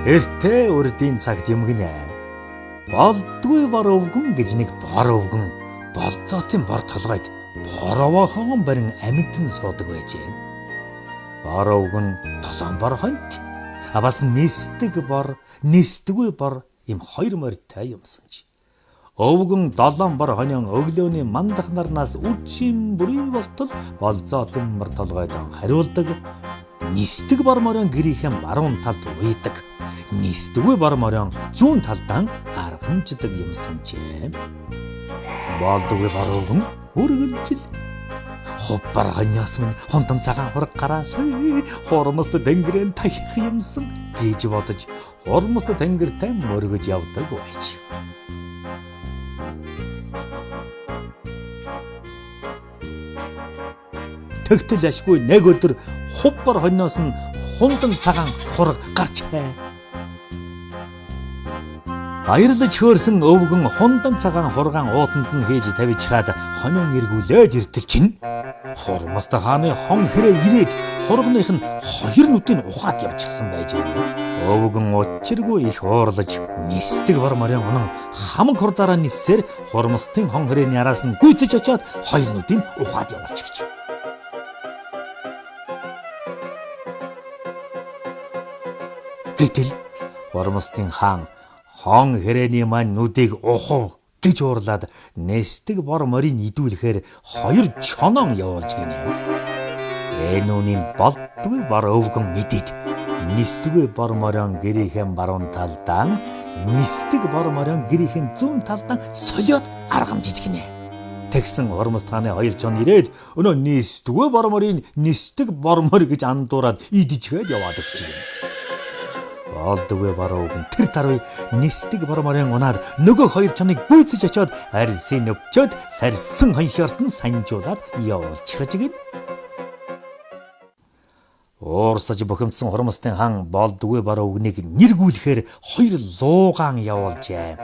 Эртээ урдын цагт юм гинэ. Болдгүй бор өвгөн гэж нэг бор өвгөн болцоотын бор толгойд боровоохон барин амьтан суудаг байжээ. Бор өвгөн толон бор хоньт а бас нисдэг бор, нисдэггүй бор им хоёр морьтой юмсан чи. Өвгөн долоон бор хонион өглөөний мандах нарнаас үдшийн бүрий болтол болзоотын бор толгойд хариулдаг. Нисдэг бор морион гэрийнхэн баруун талд уйдаг. Нисдэггүй бор морион зүүн талдаа аргамждаг юмсан чи. Болдоггүй бор өвгөн үргэлжил хуббар хониос минь хундан цагаан хураг гараасай хурмаст тэнгэрэн тахих юмсан гэж бодож хурмаст тэнгэртэй мөргөж явдаг байж. Тэгтэл ашгүй нэг өдөр хуббар хониос нь хундан цагаан хураг гарчээ. Баярлаж хөөрсөн өвгөн хундан цагаан хургаан уутанд нь хийж тавьж хаад хонион эргүүлээд иртэл чинь Хурмаст хааны хон хэрээ ирээд хургных нь хоёр нүдийг ухаад явчихсан байжээ. Өвгөн учиргүй их уурлаж нисдэг бор морин унан хамаг хурдаараа ниссээр хурмастын хон хэрээний араас нь гүйцэж очиод хоёр нүдийг ухаад явуулчихжээ. Гэтэл Хурмастын хаан хон хэрээний маань нүдийг ухав гэж уурлаад нисдэг бор морийг идүүлэхээр хоёр чонон явуулж гинэ. Энэ үүний болдгүй бор өвгөн мэдээд нисдэггүй бор морион гэрийнхэн баруун талдаа нисдэг бор морион гэрийнхэн зүүн талдаа солиод аргамжиж гинэ. Тэгсэн Хурмаст хааны хоёр чон ирээд өнөө нисдэггүй бор морийг нисдэг бор морь гэж андуураад идчихээд яваад өгч гинэ. Болдоггүй бор өвгөн тэр даруй нисдэг бор морин унаад нөгөө хоёр чоныг гүйцэж очиод арьсыг өвчөөд сарьсан хонхиорт нь санжуулаад явуулчихж гин. Уурсаж бухимдсан Хурмастын хаан болдоггүй бор өвгнийг нэргүүлэхээр хоёр луугаан явуулжээ.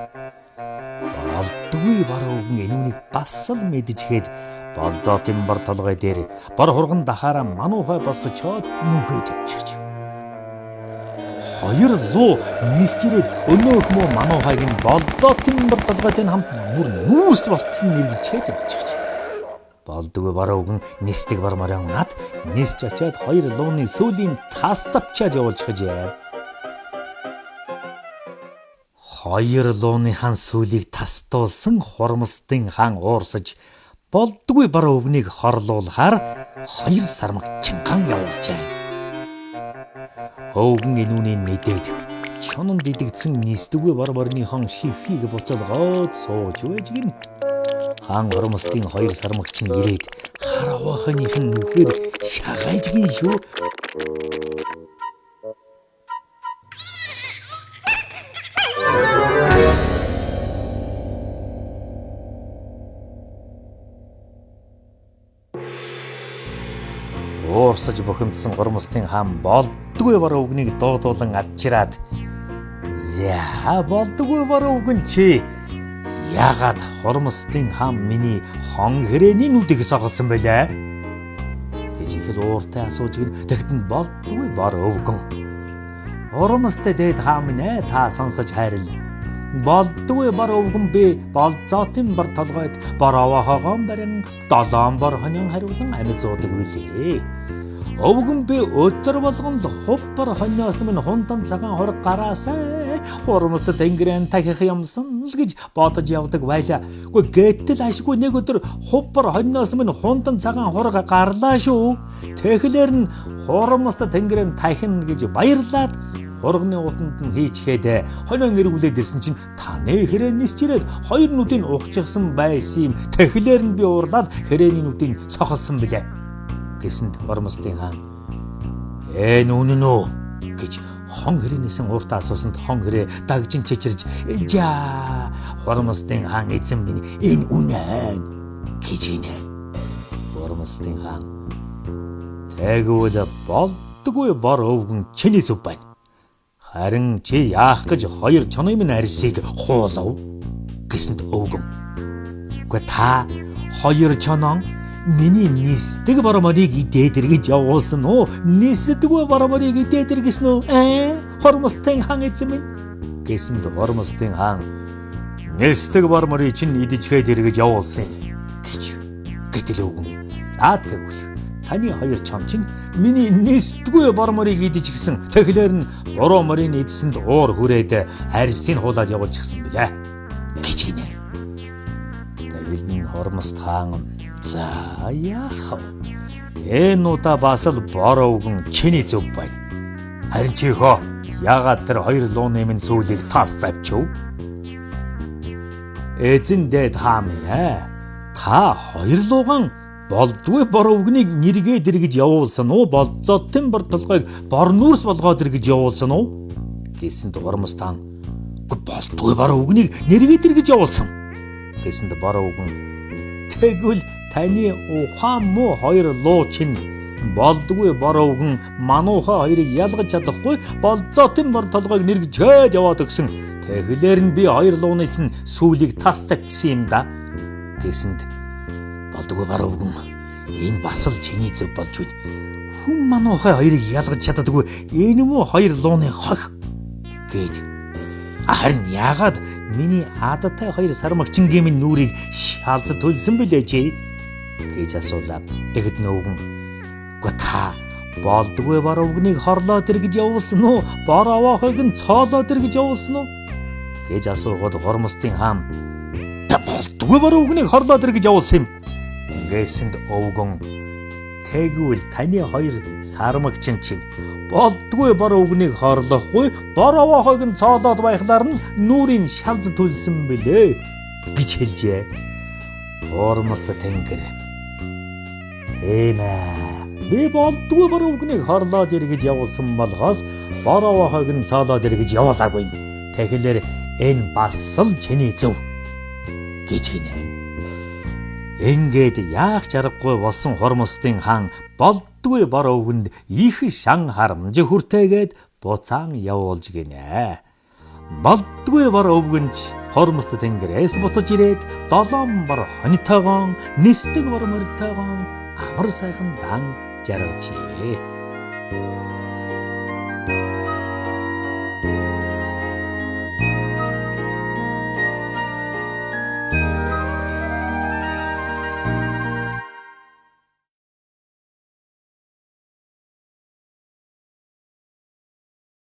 Болдоггүй бор өвгөн энүүнийг бас л мэдчихээд болзоотын бор толгой дээр бор хурган дахаараа мануухай босгочоод нүхээ тавьчихж. Хоёр луу нисч ирээд өнөөх муу мануухайг нь болзоотын бор толгойтой хамт бүр нүүрс болтол нь нэргэжгээд явчихж. Болдоггүй бор өвгөн нисдэг бор морион над нисч очиод хоёр лууны сүүлийн тас запчаад явуулчихжээ. Хоёр лууныхаа сүүлийг тастуулсан Хурмастын хаан уурсаж болдоггүй бор өвгнийг хорлуулахаар хоёр сармаг чингаан явуулжээ. Өвгөн энүүний мэдээд чононд идэгдсэн нисдэггүй бор морныхон шивхийг буцалгоод сууж байж гин. Хаан Хурмастын хоёр сармагчин ирээд хараваахных нь нүхээр шагайж гин шүү. Уурсаж бухимдсан Хурмастын хаан болдгүй бор өвгнийг дуудуулан авчираад "За болдгүй бор өвгөн чи яагаад Хурмастын хаан миний хон хэрээний нүдийг сохолсон байлаа?" гэж их л ууртай асууж гин. Тэгтэн болдгүй бор өвгөн "Хурмастай дээд хаан минь ээ та сонсож хайрл. Болдгүй бор өвгөн би болзоотын бор толгойд бор овоохоогоон барин долоон бор хонион хариулан амьд зуудаг билээ. Өвгөн би өдөр болгон л хуббар хониос минь хундан цагаан хураг гараасай хурмаст тэнгэрэн тахих юмсан л гэж бодож явдаг байлаа. Үгүй гэтэл ашгүй нэг өдөр хуббар хониос минь хундан цагаан хураг гарлаа шүү. Тэгэхээр нь хурмаст тэнгэрэн тахина гэж баярлаад хурганы утанд нь хийчгээд хонион эргүүлээд ирсэн чинь таны хэрээ нисч ирээд хоёр нүдийг ухчихсан байсан юм. Тэгэхээр нь би уурлаад хэрээний нүдийг сохолсон билээ" гэсэнд Хурмастын хаан "Ээ нүнэн үү?" гэж хон хэрээнээсэн ууртаа асуусанд хон хэрээ дагжин чичирж "За Хурмастын хаан эзэн минь энэ үнэн" гэж гинэ. Хурмастын хаан "Тэгвэл болдоггүй бор өвгөн чиний зөв байна. Харин чи яах гэж хоёр чонын минь арьсыг хуулав?" гэсэнд өвгөн "Үгүй та хоёр чонон миний нисдэг бор морийг идээд ир гэж явуулсан уу? Нисдэггүй бор морийг идээд ир гэсэн үү? Хормостын хаан эзэн минь гэсэнд Хормостын хаан нисдэг бор морийг чинь идчихээд эргэж явуулсан юм гэж. Гэтэл өвгөн за тэгвэл таны хоёр чам чинь миний нисдэггүй бор морийг идчихсэн. Тэгэхээр нь буруу морийг идсэнд уур хүрээд арьсыг хуулаад явуулчихсан билээ гэж гинэ. Тэгэл нь Хормост хаан за яах вэ? Энэ удаа бас л бор өвгөн чиний зөв байна. Харин чи хөө яагаад тэр хоёр лууны минь сүүлийг тас завчив? Эзэн дээд хаан минь ээ. Та хоёр лууган болдгүй бор өвгнийг нэргээд эргэж явуулсан уу? Болзоотын бор толгойг бор нүүрс болгоод эргэж явуулсан уу? Гэсэнд Хормост хаан болдгүй бор өвгнийг нэргээд эргэж явуулсан. Гэсэнд бор өвгөн тэгвэл таны ухаан муу хоёр луу чинь болдгүй бор өвгөн мануухай хоёрыг ялгаж чадахгүй болзоотын бор толгойг нэргэжээд яваад өгсөн. Тэгэхээр нь би хоёр лууны чинь сүүлийг тас тавьчихсан юм да. Гэсэнд болдгүй бор өвгөн энэ бас л чиний зөв болж байна. Хүн мануухай хоёрыг ялгаж чаддаггүй энэ мүү хоёр лууны хох гээд. Харин яагаад миний адатай хоёр сармагчингийн минь нүрийг шалз төлсөн бilээ чи гэж асуулаа. Тэгэд нөвгөн үгүй та болдгүй бор өвгнийг хорлоод ир гэж явуулсан уу? Бор аваахыг нь цоолоод ир гэж явуулсан уу? Гэж асуухад Хормостын хаан та болдгүй бор өвгнийг хорлоод ир гэж явуулсан юм. Гэсэнд өвгөн тэгвэл таны хоёр сармагчин чинь болдгүй бор өвгнийг хорлохгүй бор аваахыг нь цоолоод байхлаар нь нүрийн шалз төлсөн бilээ гэж хэлжээ. Хормост тэнгэр Ээмэ би болдгүй бор өвгнийг хорлоод ир гэж явуулсан болгоос бор аваахыг нь цоолоод ир гэж явуулаагүй. Тэгэхээр энэ бас л чиний зөв гэж гинэ. Ингээд яах чаргагүй болсон Хормостын хаан болдгүй бор өвгөнд их шан харамж хүртээгээд буцаан явуулж гинэ. Болдгүй бор өвгөнч Хормост тэнгэрээс буцаж ирээд долоон бор хоньтойгоон нисдэг бор морьтойгоон амар сайхан дан жаргажээ.